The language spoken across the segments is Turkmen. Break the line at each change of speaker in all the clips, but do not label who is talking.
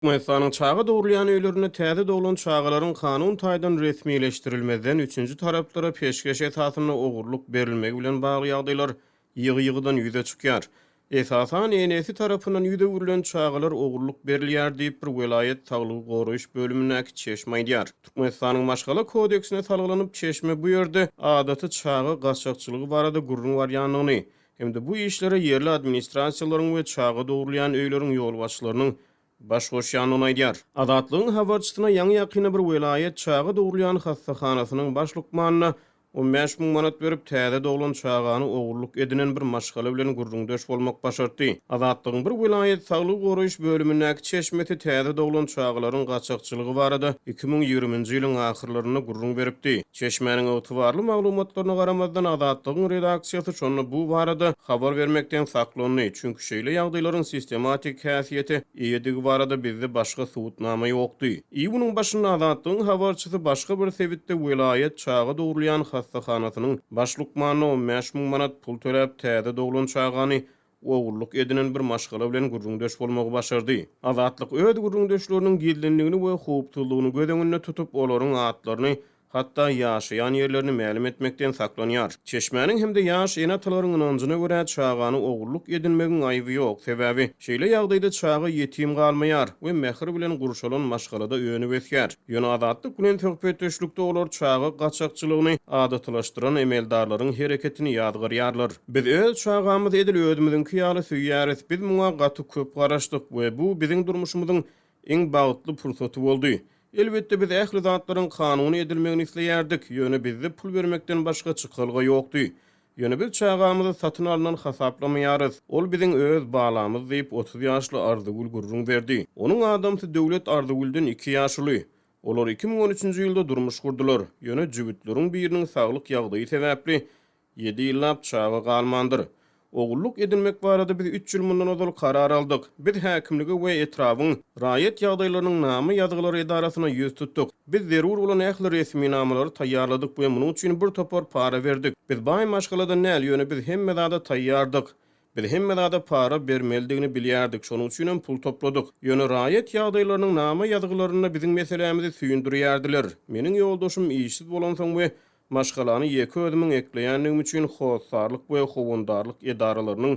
Türkmenistanyň çaga dogrulýan öýlerinde täze doglan çagalaryň kanun taýdan resmileşdirilmezden üçünji taraplara peşgeş esasynda ogurlyk berilmegi bilen bagly ýagdaýlar ýygy-ýygydan ýüze çykýar. Esasan, enesi tarapyndan ýüz öwrülen çagalar ogurlyk berilýär diýip, bir welaýat saglygy goraýyş bölümindäki çeşme aýdýar. Türkmenistanyň Maşgala kodeksine salgylanyp, çeşme bu ýerde adaty çaga gaçakçylygy barada gürrüň barýandygyny hem-de bu işlere ýerli administrasiýalaryň we çaga dogrulýan öýleriň ýolbaşçylarynyň baş goşýandygyny aýdýar. Azatlygyň habarçysyna ýaňy-ýakynda bir welaýat çaga dogrulýan hassahanasynyň baş lukmanyna 15 müň manat berip, täze doglan çagany ogurlyk edinen bir maşgala bilen gürrüňdeş bolmak başartdy. Azatlygyň bir welaýat saglygy goraýyş bölümindäki çeşmesi täze doglan çagalaryň gaçakçylygy barada 2020-nji ýylyň ahyrlarynda gürrüň beripdi. Çeşmäniň ygtybarly maglumatlaryna garamazdan, Azatlygyň redaksiýasy şonda bu barada habar bermekden saklandy, çünki şeýle ýagdaýlaryň sistematik häsiýete eýedigi barada bizde başga subutnama ýokdy. Iýunyň başynda Azatlygyň habarçysy başga bir sebitde welaýat çaga dogrulýan hassahanasynyň baş lukmanyna 15 müň manat pul töläp, täze doglan çagany ogurlyk edinen bir maşgala bilen gürrüňdeş bolmagy başardy. Azatlyk öz gürrüňdeşleriniň gizlinligini we howpsuzlygyny göz öňünde tutup, olaryň atlaryny, hatda ýaşaýan ýerlerini mälim etmekden saklanýar. Çeşmäniň hem-de ýaş ene-atalaryň ynanjyna görä, çagany ogurlyk edinmegiň aýby ýok, sebäbi şeýle ýagdaýda çaga ýetim galmaýar we mähir bilen gurşalan maşgalada önüp-ösýär. Ýöne Azatlyk bilen söhbetdeşlikde olar çaga gaçakçylygyny adatylaşdyran emeldarlaryň hereketini ýazgarýarlar. Biz öz çagamyzy edil özümiziňki ýaly söýýäris, biz muňa gaty köp garaşdyk we bu biziň durmuşymyzyň iň bagtly pursaty boldy. Elbetde biz ähli zatlaryň kanuny edilmegini isleýärdik, ýöne bizde pul bermekden başga çykalga ýokdy. Ýöne biz çagamyzy satyn alnan hasaplamaýarys, ol biziň öz balamyz diýip, 30 ýaşly Arzygül gürrüň berdi. Onuň adamsy Döwlet Arzygülden iki ýaş uly. Olar 2013-nji ýylda durmuş gurdular, ýöne jübütleriň biriniň saglyk ýagdaýy sebäpli Ýedi ýyllap çaga galmandyr. Ogullyk edinmek barada biz üç ýyl mundan ozal karar aldyk. Biz häkimlige we etrabyň Raýat ýagdaýlarynyň nama ýazgylary edarasyna ýüz tutduk. Biz zerur bolan ähli resminamalary taýýarladyk we munuň üçin bir topar para berdik. Biz baý maşgaladan däl, ýöne biz hemme zada taýýardyk. Biz hemme zada para bermelidigini bilýärdik, şonuň üçinem pul topladyk. Ýöne raýat ýagdaýlarynyň nama ýazgylarynda biziň meselämizi süýndürýärdiler. Meniň ýoldaşym işsiz bolansoň we Maşgalany ýeke özümiň ekleýändigim üçin hossarlyk we howandarlyk edaralarynyň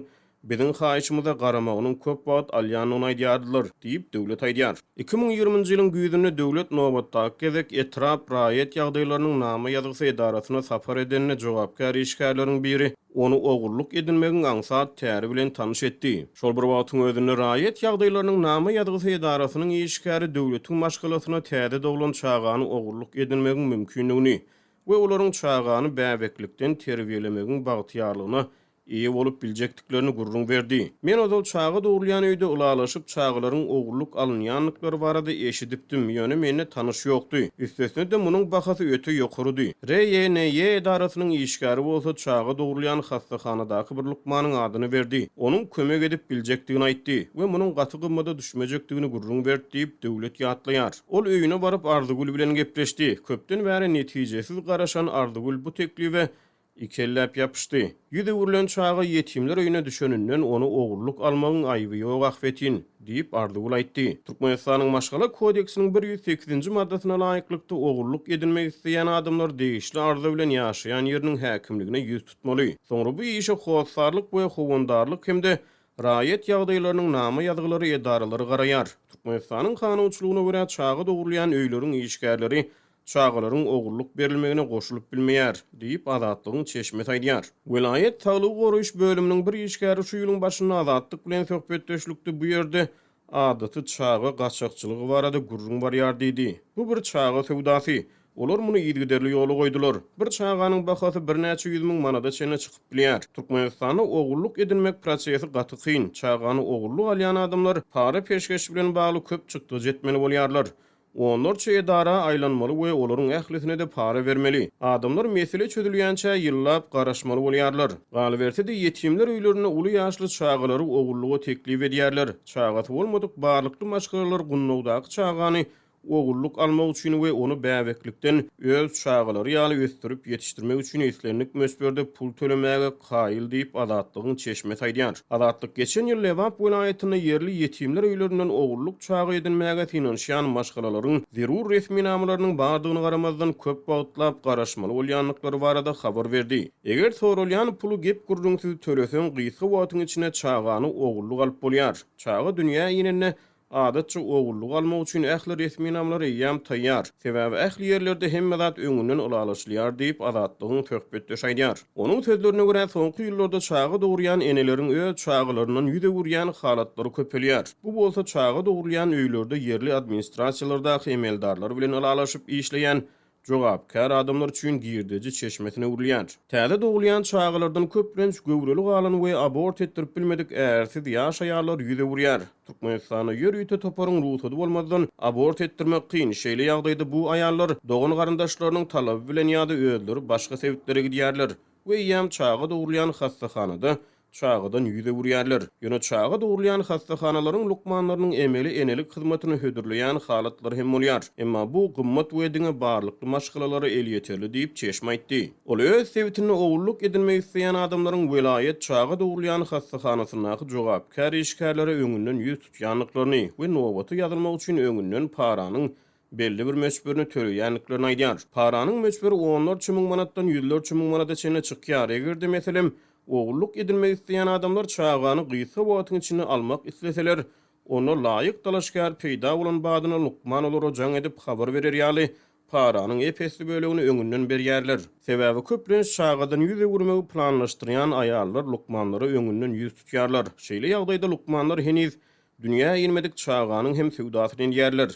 biziň haýyşymyza garamagynyň köp wagt alýandygyny aýdýardylar, diýip, Döwlet aýdýar. 2020-nji ýylyň güýzünde Döwlet nobatdaky gezek etrap raýat ýagdaýlarynyň nama ýazgysy edarasyna sapar edende jogapkär işgärleriň biri ony ogurlyk edinmegiň aňsat täri bilen tanyş etdi. Şol bir wagtyň özünde raýat ýagdaýlarynyň nama ýazgysy edarasynyň işgäri Döwletiň maşgalasyna täze doglan çagany ogurlyk edinmegiň mümkindigini we olaryň çagany bäbeklikden terbiýelemegiň bagtyýarlygyna eýe bolup biljekdiklerini gürrüň berdi. Men ozal çaga dogrulýan öýde ylalaşyp çagalaryň ogurlyk alynýandyklary barada eşidipdim, ýöne mende tanyş ýokdy. Üstesine-de munuň bahasy öte ýokarydy. RYNY edarasynyň işgäri bolsa çaga dogrulýan hassahanadaky bir lukmanyň adyny berdi. Onuň kömek edip biljekdigini aýtdy we munuň gaty gymmada düşmejekdigini gürrüň berdi diýip, Döwlet ýatlaýar. Ol öýüne baryp Arzygül bilen gepleşdi. Köpden bäri netijesiz garaşan Arzygül bu teklibe Ikelläp ýapyşdy. Ýüz öwrülen çaga ýetimler öýüne düşeninden ony ogurlyk almagyň aýby ýok ahbetin, diýip, Arzygül aýtdy. Türkmenistanyň Maşgala kodeksiniň 108-nji maddasyna laýyklykda, ogurlyk edinmek isleýän adamlar degişli arza bilen ýaşaýan ýeriniň häkimligine ýüz tutmaly. Soňra bu işe hossarlyk we howandarlyk hem-de raýat ýagdaýlarynyň nama ýazgylary edaralary garaýar. Türkmenistanyň kanunçylygyna görä, çaga dogrulýan öýleriň işgärleri çagalaryň ogurlyk berilmegine goşulyp bilmeýär, diýip, Azatlygyň çeşmesi aýdýar. Welaýat saglygy goraýyş bölüminiň bir işgäri şu ýylyň başynda Azatlyk bilen söhbetdeşlikde bu ýerde adaty çaga gaçakçylygy barada gürrüň barýar diýdi. Bu bir çaga söwdasy. Olar muny yzygiderli ýola goýdular. Bir çaganyň bahasy birnäçe ýüz müň manada çenli çykyp bilýär. Türkmenistanda ogurlyk edinmek prosesi gaty kyn. Çagany ogurlyk alýan adamlar para-peşgeş bilen bagly köp çykdajy etmeli bolýarlar. Onlarça edara aýlanmaly we olaryň ählisine-de para bermeli. Adamlar mesele çözülýänçä ýyllap garaşmaly bolýarlar. Galyberse-de, ýetimler öýlerinde uly ýaşly çagalary ogullyga teklip edýärler. Çagasy bolmadyk barlykly maşgalalar gundagdaky çagany Ogullyk almak üçin we ony bäbeklikden öz çagalary ýaly ösdürip ýetişdirmek üçin islendik möçberde pul tölemäge kaýyl diýip, Azatlygyň çeşmesi aýdýar. Azatlyk geçen ýyl Lebap welaýatynda ýerli ýetimler öýlerinden ogullyk çaga edinmäge synanyşýan maşgalalaryň zerur resminamalarynyň bardygyna garamazdan, köp wagtlap garaşmaly bolýandyklary barada habar berdi. Eger soralýan puly gep-gürrüňsiz töleseň, gysga wagtyň içinde çagany ogullyk alyp bolýar. Çaga dünýä inende, Adatça ogullyk almak üçin ähli resminamalar eýýäm taýýar. Sebäbi ähli ýerlerde hemme zat öňünden ylalaşylýar diýip, Azatlygyň söhbetdeşi aýdýar. Onuň sözlerine görä, soňky ýyllarda çaga dogurýan eneleriň öz çagalaryndan ýüz öwürýän halatlary köpelýär. Bu bolsa çaga dogrulýan öýlerde ýerli administrasiýalardaky emeldarlar bilen ylalaşyp işleýän jogapkär adamlar üçin girdeji çeşmesine öwrülýär. Täze dogulýan çagalardan köplenç göwreli galan we abort etdirip bilmedik ärsiz ýaş aýallar ýüz öwürýär. Türkmenistanda ýörite toparyň rugsady bolmazdan abort etdirmek kyn, şeýle ýagdaýda bu aýallar dogan-garyndaşlarynyň talaby bilen ýa-da özleri başga sebitlere gidýärler we eýýäm çaga dogrulýan hassahanada çagadan ýüz öwürýärler. Ýöne çaga dogrulýan hassahanalaryň lukmanlarynyň emeli enelik hyzmatyny hödürleýän halatlary hem bolýar. Emma bu gymmat we diňe barlykly maşgalalara elýeterli diýip, çeşme aýtdy. Ol öz sebitinde ogullyk edinmek isleýän adamlaryň welaýat çaga dogrulýan hassahanasyndaky jogapkär işgärlere öňünden ýüz tutýandyklaryny we nobata ýazylmak üçin öňünden paranyň belli bir möçberini töleýändiklerini aýdýar. Paranyň möçberi onlarça müň manatdan ýüzlerçe müň manada çenli çykýar. Eger-de, meselem, ogullyk edinmek isleýän adamlar çagany gysga wagtyň içinde almak isleseler, onda laýyk dalaşgär peýda bolan badyna lukman olara jaň edip habar berer ýaly, paranyň ep-esli bölegini öňünden berýärler. Sebäbi köplenç çagadan ýüz öwürmegi planlaşdyrýan aýallar lukmanlara öňünden ýüz tutýarlar. Şeýle ýagdaýda lukmanlar heniz dünýä inmedik çaganyň hem söwdasyny edýärler.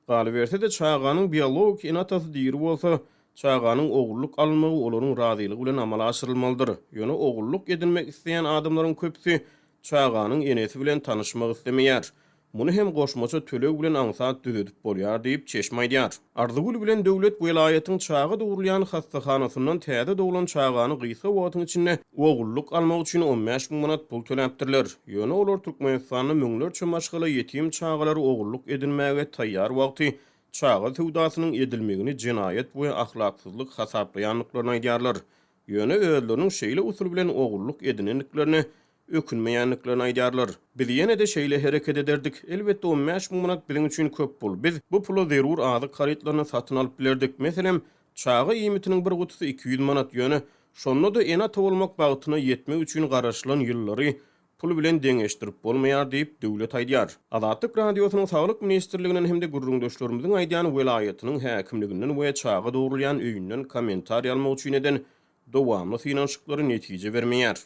Galyberse-de, çaganyň biologik ene-atasy diri bolsa, çaganyň ogullyk alynmagy olaryň razylygy bilen amala aşyrylmalydyr. Ýöne ogullyk edinmek isleýän adamlaryň köpüsi çaganyň enesi bilen tanyşmak islemeýär. Muny hem goşmaça töleg bilen aňsat düzedip bolýar diýip, çeşme aýdýar. Arzygül bilen Döwlet welaýatyň çaga dogrulýan hassahanasyndan täze doglan çagany gysga wagtyň içinde ogullyk almak üçin 15 müň manat pul töläpdirler. Ýöne olar Türkmenistanda müňlerçe maşgala ýetim çagalary ogullyk edinmäge taýýar wagty çaga söwdasynyň edilmegini jenaýat we ahlaksyzlyk hasaplaýandyklaryny aýdýarlar. Ýöne özleriniň şeýle usul bilen ogullyk edinendiklerine ökünmeýändiklerini aýdýarlar. Biz ýene-de şeýle hereket ederdik. Elbetde 15 müň manat biziň üçin köp pul. Biz bu pula zerur azyk harytlaryny satyn alyp bilerdik. Meselem, çaga iýmitiniň bir gutusy 200 manat. Ýöne şonda-da ene-ata bolmak bagtyna ýetmek üçin garaşylan ýyllary pul bilen deňeşdirip bolmaýar diýip, Döwlet aýdýar. Azatlyk Radiosynyň Saglyk ministrliginden hem-de gürrüňdeşlerimiziň aýdýan welaýatynyň häkimliginden we çaga dogrulýan öýünden kommentariý almak üçin eden dowamly synanyşyklary netije bermeýär.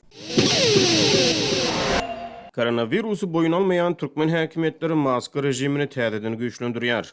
Koronawirusy boýun almaýan türkmen häkimiýetleri maska režimini täzeden güýçlendirýär.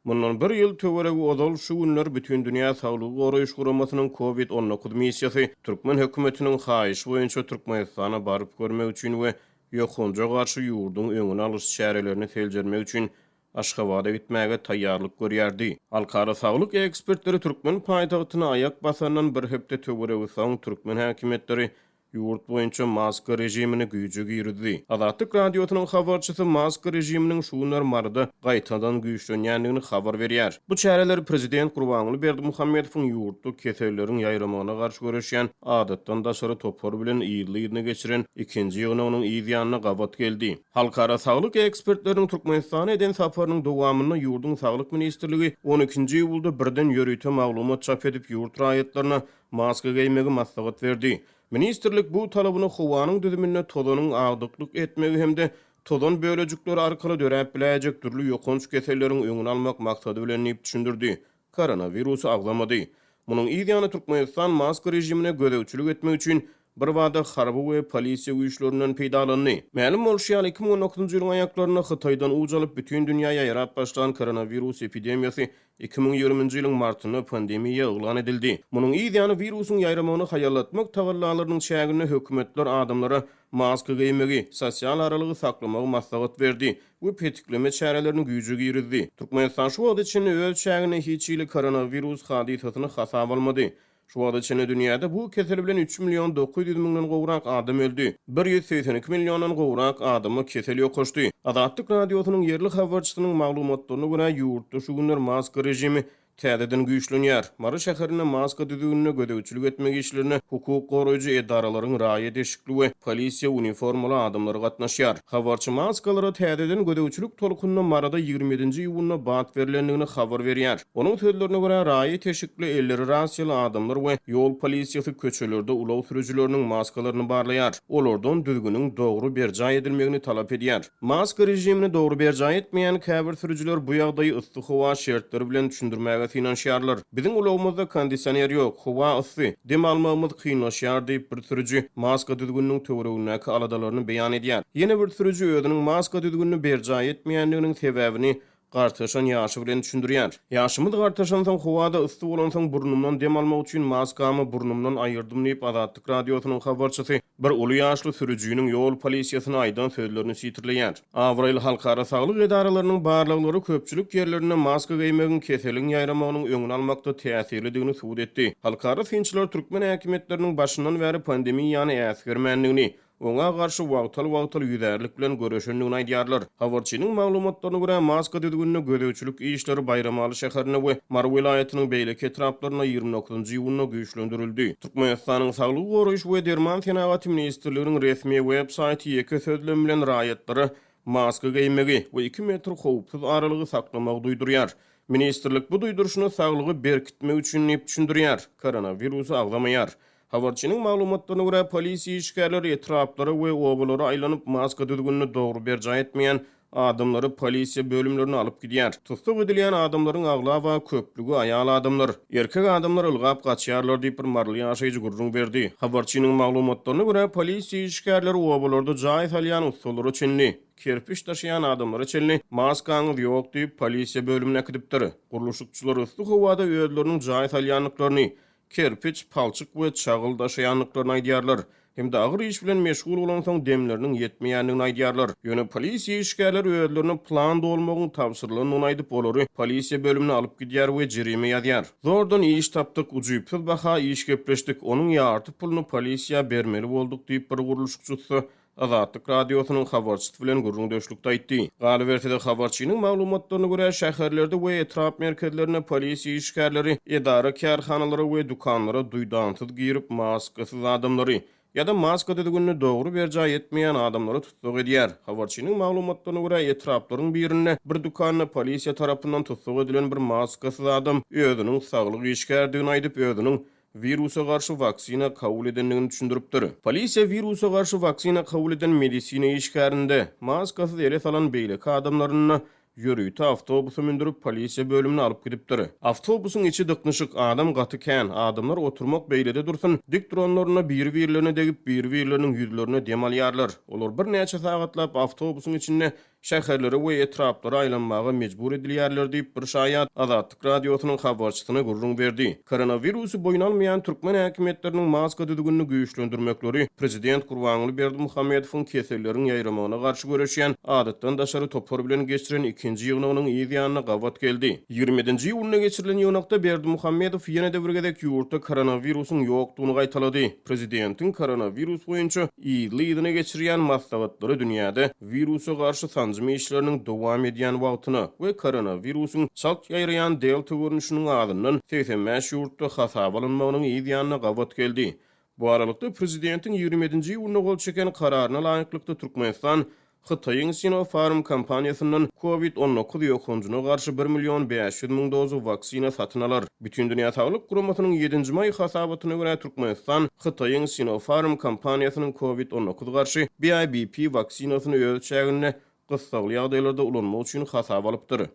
Mundan bir ýyl töweregi ozal şu günler Bütindünýä Saglygy Goraýyş Guramasynyň Covid 19 missiýasy türkmen hökümetiniň haýyşy boýunça Türkmenistana baryp görmek üçin we ýokanja garşy ýurduň öňüni alyş çärelerini seljermek üçin Aşgabada gitmäge taýýarlyk görýärdi. Halkara saglyk ekspertleri türkmen paýtagtyna aýak basandan bir hepde töweregi soň türkmen häkimiýetleri ýurt boýunça maska režimini güýje girizdi. Azatlyk Radiosynyň habarçysy maska režiminiň şu günler Maryda gaýtadan güýçlenýändigini habar berýär. Bu çäreler prezident Gurbanguly Berdimuhamedowyň ýurtda keselleriň ýaýramagyna garşy göreşýän adatdan daşary topar bilen yzly-yzyna geçiren ikinji ýygnagynyň yz ýanyna gabat geldi. Halkara saglyk ekspertleriniň Türkmenistana eden saparynyň dowamynda ýurduň Saglyk ministrligi on ikinji iýulda birden ýörite maglumat çap edip, ýurt raýatlaryna maska geýmegi maslahat berdi. Ministrlik bu talabyny howanyň düzüminde tozanyň agdyklyk etmegi hem-de tozan bölejikleri arkaly döräp biläýjek dürli ýokanç keselleriň öňüni almak maksady bilen diýip düşündirdi. Koronawirusy agzamady. Munuň yz ýany Türkmenistan maska režimine gözegçilik etmek üçin birbada harby we polisiýa güýçlerinden peýdalandy. Mälim bolşy ýaly, 2019-njy ýylyň aýaklarynda Hytaýdan uç alyp, bütin dünýä ýaýrap başlan koronawirus epidemiýasy 2020-nji ýylyň martynda pandemiýa yglan edildi. Munuň yz ýany wirusyň ýaýramagyny haýallatmak tagallalarynyň çäginde hökümetler adamlara maska geýmegi, sosial aralygy saklamagy maslahat berdi we petikleme çärelerini güýje girizdi. Türkmenistan şu wagta çenli öz çäginde hiç hili koronawirus hadysasyny hasaba almady. Şu wagta çenli dünýäde bu kesel bilen üç million 900 müňden gowrak adam öldi. 182 milliondan gowrak adama kesel ýokaşdy. Azatlyk Radiosynyň ýerli habarçysynyň maglumatlaryna görä, ýurtda şu günler maska režimi täzeden güýçlenýär. Mary şäherinde maska düzgünine gözegçilik etmek işlerine hukuk goraýjy edaralaryň raýat eşikli we polisiýa uniformaly adamlary gatnaşýar. Habarçy maskalara täzeden gözegçilik tolkunyna Maryda 27-nji iýunda bat berlendigini habar berýär. Onuň sözlerine görä, raýat eşikli, elleri rasiýaly adamlar we ýol polisiýasy köçelerde ulag sürüjileriniň maskalaryny barlaýar, olardan düzgüniň dogry berjaý edilmegini talap edýär. Maska režimini dogry berjaý etmeýän käbir sürüjiler bu ýagdaýy yssy howa şertleri bilen düşündirmäge synanyşýarlar. Biziň ulagymyzda kondisioner ýok, howa yssy, dem almagymyz kynlaşýar diýip, bir sürüji maska düzgüniniň töweregindäki aladalaryny beýan edýär. Ýene bir sürüji özüniň maska düzgünini berjaý etmeýändiginiň sebäbini gartaşan ýaşy bilen düşündirýär. Ýaşymyz gartaşansoň, howa-da yssy bolansoň burnumdan dem almak üçin maskamy burnumdan aýyrdym diýip, Azatlyk Radiosynyň habarçysy bir uly ýaşly sürüjiniň ýol polisiýasyna aýdan sözlerini sitirleýär. Abraýly halkara saglyk edaralarynyň barlaglary köpçülik ýerlerinde maska geýmegiň keseliň ýaýramagynyň öňüni almakda täsirlidigini subut etdi. Halkara synçylar türkmen häkimiýetleriniň başyndan bäri pandemiýany äsgermändigini, oňa garşy wagtal-wagtal ýüzärlik bilen göreşendigini aýdýarlar. Habarçynyň maglumatlaryna görä, maska düzgünine gözegçilik işleri Baýramaly şäherinde we Mary welaýatynyň beýleki etraplarynda 29 iýunda güýçlendirildi. Türkmenistanyň Saglygy goraýyş we derman senagaty ministrliginiň resmi web saýty ýeke sözlem bilen raýatlara maska geýmegi we iki metr howpsuz aralygy saklamagy duýdurýar. Ministrlik bu duýduryşyny saglygy berkitmek üçin diýip düşündirýär, koronawirusy agzamaýar. Habarçynyň maglumatlaryna görä, polisiýa işgärleri etraplara we obalara aýlanyp, maska düzgünini dogry berjaý etmeýän adamlary polisiýa bölümlerine alyp gidýär. Tussag edilýän adamlaryň aglaba köplügi aýal adamlar. Erkek adamlar ylgap gaçýarlar diýip, bir maryly ýaşaýjy gürrüň berdi. Habarçynyň maglumatlaryna görä, polisiýa işgärleri obalarda jaý salýan ussalara çenli, kerpiç daşaýan adamlara çenli maskaňyz ýok diýip, polisiýa bölümine äkidipdir. Gurluşykçylar yssy howada özleriniň jaý salýandyklaryny, kerpiç, palçyk we çagyl daşaýandyklaryny aýdýarlar hem-de agyr iş bilen meşgul bolansoň demleriniň ýetmeýändigini aýdýarlar. Ýöne polisiýa işgärleri özlerine plan dolmagyň tabşyrylandygyny aýdyp, olary polisiýa bölümine alyp gidýär we jerime ýazýar. Zordan iş tapdyk, ujypsyz baha iş gepleşdik, onuň ýarty puluny polisiýa bermeli bolduk diýip, bir gurluşykçy ussa Azatlyk Radiosynyň habarçysy bilen gürrüňdeşlikde aýtdy. Galyberse-de, habarçynyň maglumatlaryna görä, şäherlerde we etrap merkezlerinde polisiýa işgärleri edara-kärhanalara we dükanlara duýdansyz girip, maskasyz adamlary ýa-da maska düzgünini dogry berjaý etmeýän adamlary tussag edýär. Habarçynyň maglumatlaryna görä, etraplaryň birinde bir dükanda polisiýa tarapyndan tussag edilen bir maskasyz adam özüniň saglyk işgäridigini aýdyp, özüniň wirusa garşy waksina kabul edendigini düşündiripdir. Polisiýa wirusa garşy waksina kabul eden medisina işgärinde, maskasyz ele salan beýleki adamlaryny ýörite awtobusa mündürip, polisiýa bölümine alyp gidipdir. Awtobusyň içi dyknyşyk, adam gaty kän, adamlar oturmak beýlede dursun, dik duranlarynda biri-birlerine degip, biri-birleriniň ýüzlerine dem alýarlar. Olar birnäçe sagatlap awtobusyň içinde şäherlere we etraplara aýlanmaga mejbur edilýärler diýip, bir şaýat Azatlyk Radiosynyň habarçysyna gürrüň berdi. Koronawirusy boýun almaýan türkmen häkimiýetleriniň maska düzgünini güýçlendirmekleri prezident Gurbanguly Berdimuhamedowyň keselleriň ýaýramagyna garşy göreşýän adatdan daşary topar bilen geçiren ikinji ýygnagynyň yz ýanyna gabat geldi. 27-nji iýunda geçirilen ýygnakda Berdimuhamedow ýene-de bir gezek ýurtda koronawirusyň ýokdugyny gaýtalady. Prezidentiň koronawirus boýunça yzly-yzyna geçirýän maslahatlary dünýäde wirusa garşy sanjym işleriniň dowam edýän wagtyna we koronawirusyň çalt ýaýraýan delta görnüşiniň azyndan 85 ýurtda hasaba alynmagynyň yz ýanyna gabat geldi. Bu aralykda, prezidentiň 27-nji iýunda gol çeken kararyna laýyklykda, Türkmenistan Hytaýyň Sinopharm kompaniýasyndan Covid 19 ýokanjyna garşy bir million 500 müň doza waksina satyn alar. Bütindünýä Saglyk Guramasynyň ýedinji maý hasabatyna görä, Türkmenistan Hytaýyň Sinopharm kompaniýasynyň Covid 19 garşy BIBP waksinasyny öz çäginde gyssagly ýagdaýlarda ulanmak üçin hasaba alypdyr.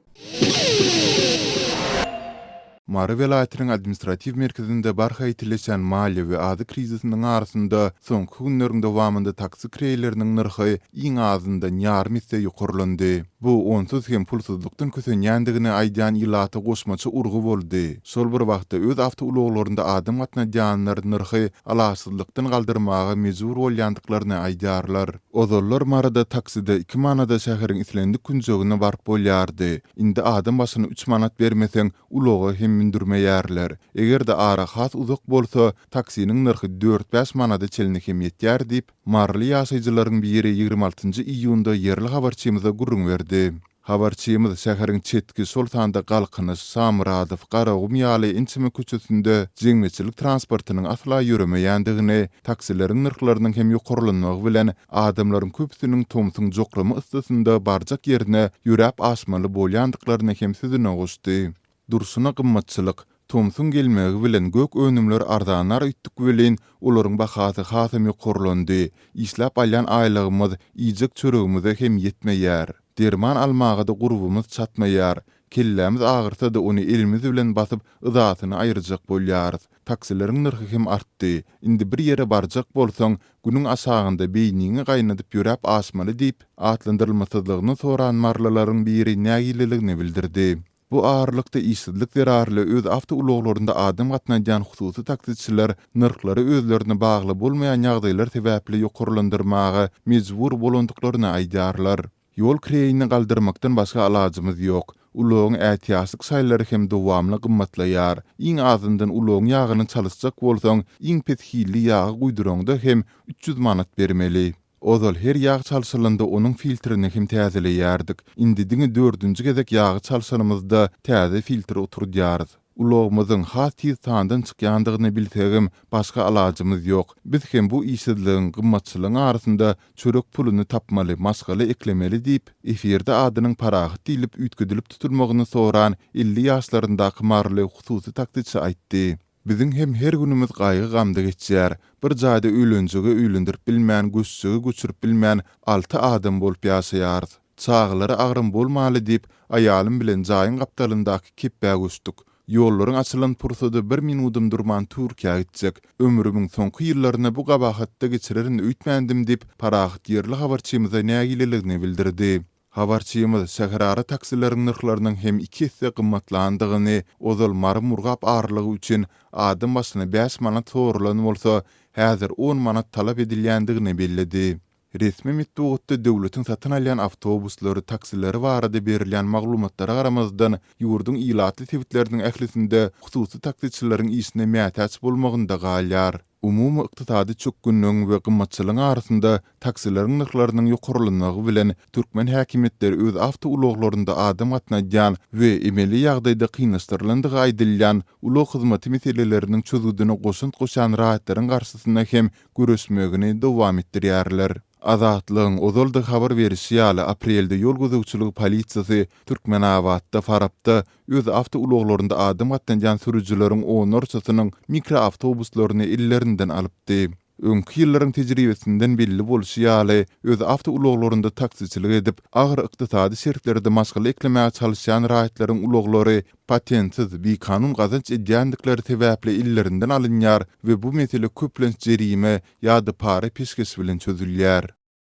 Mary welaýatynyň administratiw merkezinde barha ýitileşýän maliýe we azyk krizisiniň arasynda soňky günleriň dowamynda taksi kireýleriniň nyrhy iň azyndan ýarym esse ýokarlandy. Bu onsuz hem pulsuzlykdan kösenýändigini aýdýan ilata goşmaça urgy boldy. Şol bir wagtda öz awtoulaglarynda adam gatnadýanlar nyrhy alaçsyzlykdan galdyrmaga mejbur bolýandyklaryny aýdýarlar. Ozallar Maryda takside iki manada şäheriň islendik künjegine baryp bolýardy. Indi adam başyna üç manat bermeseň, ulaga hem mündürmeýärler. Eger-de ara has uzak bolsa, taksiniň nyrhy dört-bäş manada çenli hem ýetýär diýip, maryly ýaşaýjylaryň biri 26 iýunda ýerli habarçymyza gürrüň berdi. Habarçymyz şäheriň çetki, şol sanda Galkynyş, Şamyradow, Garagum ýaly ençeme köçesinde jemgyýetçilik transportynyň asla ýöremeýändigini, taksileriň nyrhlarynyň hem ýokarlanmagy bilen adamlaryň köpüsiniň tomsuň jokrama yssysynda barjak ýerine ýöräp aşmaly bolýandyklaryny hem sözüne goşdy. Durşuna gymmatçylyk, tomsuň gelmegi bilen gök önümler arzanlar öýtdük welin, olaryň bahasy hasam ýokarlandy. Işläp alýan aýlygymyz iýjek çöregimize hem ýetmeýär. Derman almaga-da gurbumyz çatmaýar. Kellämiz agyrsa-da ony elimiz bilen basyp, yzasyny aýyrjak bolýarys. Taksileriň nyrhy hem artdy. Indi bir ýere barjak bolsaň, günüň aşagynda beýniňi gaýnadyp ýöräp aşmaly diýip, atlandyrylmasyzlygyny soran marylylaryň biri nägileligini bildirdi. Bu aralykda, işsizlik zerarly öz awtoulaglarynda adam gatnadýan hususy taksiçiler nyrhlary özlerine bagly bolmaýan ýagdaýlar sebäpli ýokarlandyrmaga mejbur bolandyklaryny aýdýarlar. Ýol kireýini galdyrmakdan başga alajymyz ýok. Ulagyň ätiýaçlyk şaýlary hem dowamly gymmatlaýar. Iň azyndan ulagyň ýagyny çalyşjak bolsaň, iň pes hilli ýagy guýduraňda hem 300 manat bermeli. Ozal her ýag çalşylanda onuň filtrini hem täzeleýärdik. Indi diňe dördünji gezek ýagy çalşanymyzda täze filtr oturdýarys. Ulagymyzyň has tiz sandan çykýandygyny bilsegem, başga alajymyz ýok. Biz hem bu işsizligiň, gymmatçylygyň arasynda çörek puluny tapmaly, maşgala eklemeli diýip, efirde adynyň Parahat diýlip üýtgedilip tutulmagyny soran 50 ýaşlaryndaky maryly hususy taksiçi aýtdy. Biziň hem her günümiz gaýgy-gamda geçýär. Bir jaýda öýlenjegi öýlendirip bilmän, göçjegi göçürip bilmän, alty adam bolup ýaşaýarys. Çagalara agram bolmaly diýip, aýalym bilen jaýyň gapdalyndaky kepbä göçdük. Ýollaryň açylan pursady bir minudam durman Türkiýä gitjek. Ömrümiň soňky ýyllaryny bu gabahatda geçirerin öýtmändim diýip, Parahat ýerli habarçymyza nägileligini bildirdi. Habarçymyz şäherara taksileriň nyrhlarynyň hem iki esse gymmatlandygyny, ozal Mary-Murgap aralygy üçin adam başyna bäş manat soralan bolsa, häzir on manat talap edilýändigini belledi. Resmi metbugatda döwletiň satyn alýan awtobuslary, taksileri barada berilýän maglumatlara garamazdan, ýurduň ilatly sebitleriniň ählisinde hususy taksiçileriň işine mätäç bolmagynda galýar. Umumy ykdysady çökgünligiň we gymmatçylygyň arasynda taksileriň nyrhlarynyň ýokarlanmagy bilen, türkmen häkimiýetleri öz awtoulaglarynda adam gatnadýan we emeli ýagdaýda kynlaşdyrylandygy aýdylýan ulag hyzmaty meseleleriniň çözgüdine goşant goşýan raýatlaryň garşysyna hem göreşmegini dowam etdirýärler. Azatlygyň ozal-da habar berişi ýaly, aprelde ýol gözegçiligi polisiýasy Türkmenabatda, Farapda öz awtoulaglarynda adam gatnadýan sürüjileriň onlarçasynyň mikroawtobuslaryny ellerinden alypdy. Öňki ýyllaryň tejribesinden belli bolşy ýaly, öz awtoulaglarynda taksiçilik edip, agyr ykdysady şertlerde maşgala eklemäge çalyşýan raýatlaryň ulaglary patentsiz, bikanun gazanç edýändikleri sebäpli ellerinden alynýar we bu mesele köplenç jerime ýa-da para-peşgeş bilen çözülýär.